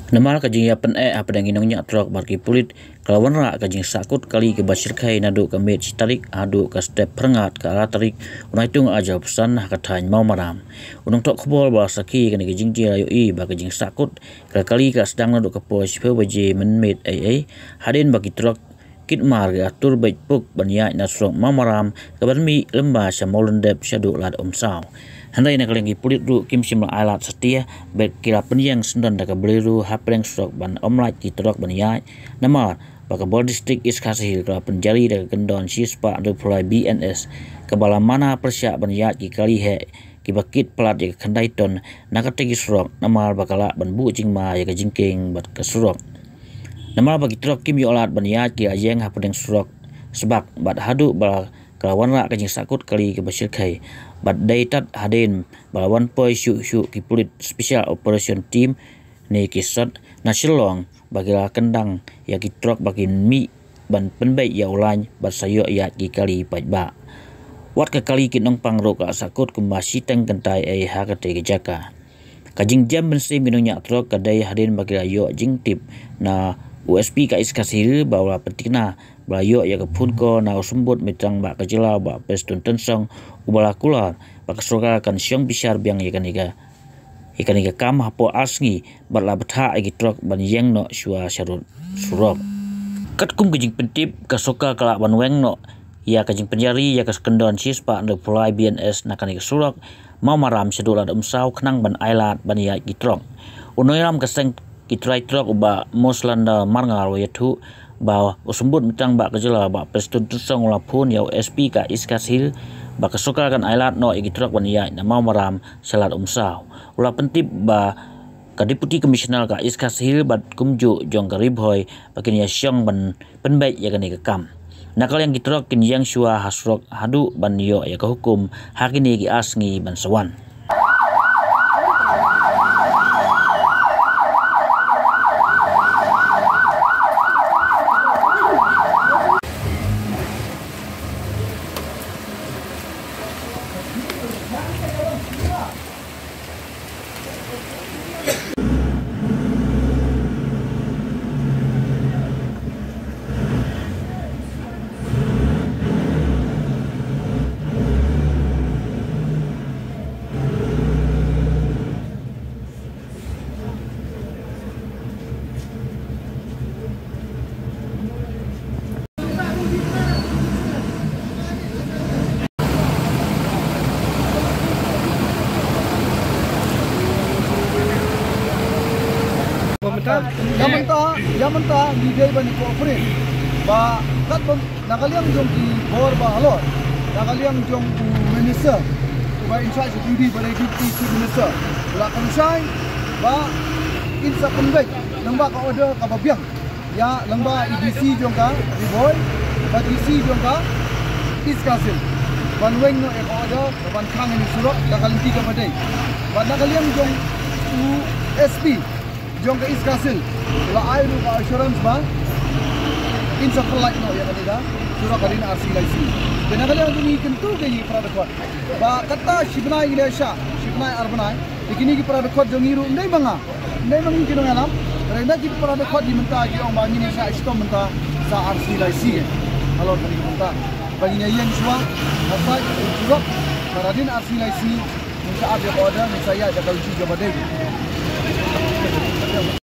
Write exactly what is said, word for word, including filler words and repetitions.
Namar ka jingïapyneh hapdeng ki nongñiah trok bad ki pulit, ka la wanrah ka jingsahkut kali kaba shyrkhei naduh ka miet shi tarik haduh ka step phyrngat ka ar tarik u Naitung Ajaipsan ha ka thaiñ Mawmaram. U nongthoh khubor ba sakhi kane ka jingjia la ïohi ba ka jingsahkut ka kali ka sdang naduh ka por shiphew baje mynmiet eiei, hadien ba ki trok kit mar ki la tur beit puk ban ïaid na surok Mawmaram kaban mih lyngba sha Mawlyndep shaduh Lad Umsaw. Hynrei na ka liang ki pulit ruh kim shym la ailad satia, bad ki la pynïeng syndon da ka Bolero hapdeng surok ban ym lait ki trok ban ïaid, namar ba ka bor District East Khasi Hills ka la pynjari da ka kyndon shispah hynriewphew lai B N S kaba la mana pyrshah ban ïaid ki kali heh kiba kit palat ïa ka khyndai ton na katei ka surok, namar ba ka lah ban buh jingma ïa ka jingkieng bad ka surok. Namar ba ki trok kim ïoh lad ban ïaid, ki la ïeng hapdeng surok sbak bad haduh ba ka la wanrah ka jingsahkut kali kaba shyrkhei, bad dei tad hadien ba la wan poi shuh shuh ki pulit Special Operation Team ne ki SOT na Shillong ba ki la kyndang ïa ki trok ba kin mih ban pynbeit ïa u lain bad sa ïoh ïaid ki kali paidbah. Wat ka kali kit nongpang ruh ka la sahkut kumba shiteng kynthai ei ha katei ka jaka. Ka jingjem mynsiem ki nongñiah trok ka dei hadien ba ki la ïoh jingtip na u S P ka East Khasi Hills ba u la pynthikna ba la ïoh ïa ka phone call na u Symbud Mitrang Bah ka Jylla Bah Prestone Tynsong, uba la kular ba ka sorkar kan shong bishar biang ïa kane ka ïa kane ka kam hapoh ar sngi bad la bthah ïa ki trok ban ïeng noh shuwa sharud surok. Katkum ka jingpyntip, ka sorkar ka lah ban weng noh ïa ka jingpynjari ïa ka kyndon shispah hynriewphew lai B N S na kane ka surok Mawmaram shaduh Lad Umsaw khnang ban ailad ban ïaid ki trok. U Nongïalam ka seng ki trai trok u Bah Moslanda Marngar u la ïathuh ba u Symbud Mitrang Bah ka Jylla Bah Prestone Tynsong u la phone ïa u S P ka East Khasi Hills ba ka sorkar kan ailad noh ïa ki trok ban ïaid na Mawmaram sha Lad Umsaw. U la pyntip ba ka Deputy Commissioner ka East Khasi Hills bad kumjuh jong ka Ri Bhoi ba kin ïa shong ban pynbeit ïa kane ka kam. Na ka liang ki trok kin ïeng shuwa ha surok haduh ban ïoh ïa ka hukum ha kine ki ar sngi ban sa wan. Ïa mynta, ïa mynta ngi dei ban cooperate ba katba na ka liang jong ki bor ba halor, na ka liang jong u minister uba in charge of duty ba dei Deputy Chief Minister, u la kynshai ba in sa pynbeit lyngba ka order kaba biang ïa lyngba i D C jong ka Ri Bhoi bad D C jong ka East Khasi Hills ban weng noh ïa ka order ban khang ïa kane ka surok da ka lynti kaba dei. Bad na ka liang jong u S P jong ka East Khasi Hills u la ai ruh ka assurance ba in sa pynlait noh ïa kane ka surok hadien ar sngi lai sngi. Te na ka liang jong ngi kyntu ïa ki para dkhot ba kata shi bnai ngi la shah, shi bnai ar bnai. Te kine ki para dkhot jong ngi ruh, ym dei ma nga, ym dei ma ngi ki nongïalam, hynrei na ki para dkhot ki mynta ki ong ba ngin ïa shah shitom mynta sa ar sngi lai sngi halor kane ka bynta ba ngin ïa ïeng shuwa ha side surok. Bad hadien ar sngi lai sngi ngin sa ap ïa ka order, ngin sa ïaid da ka lynti kaba dei.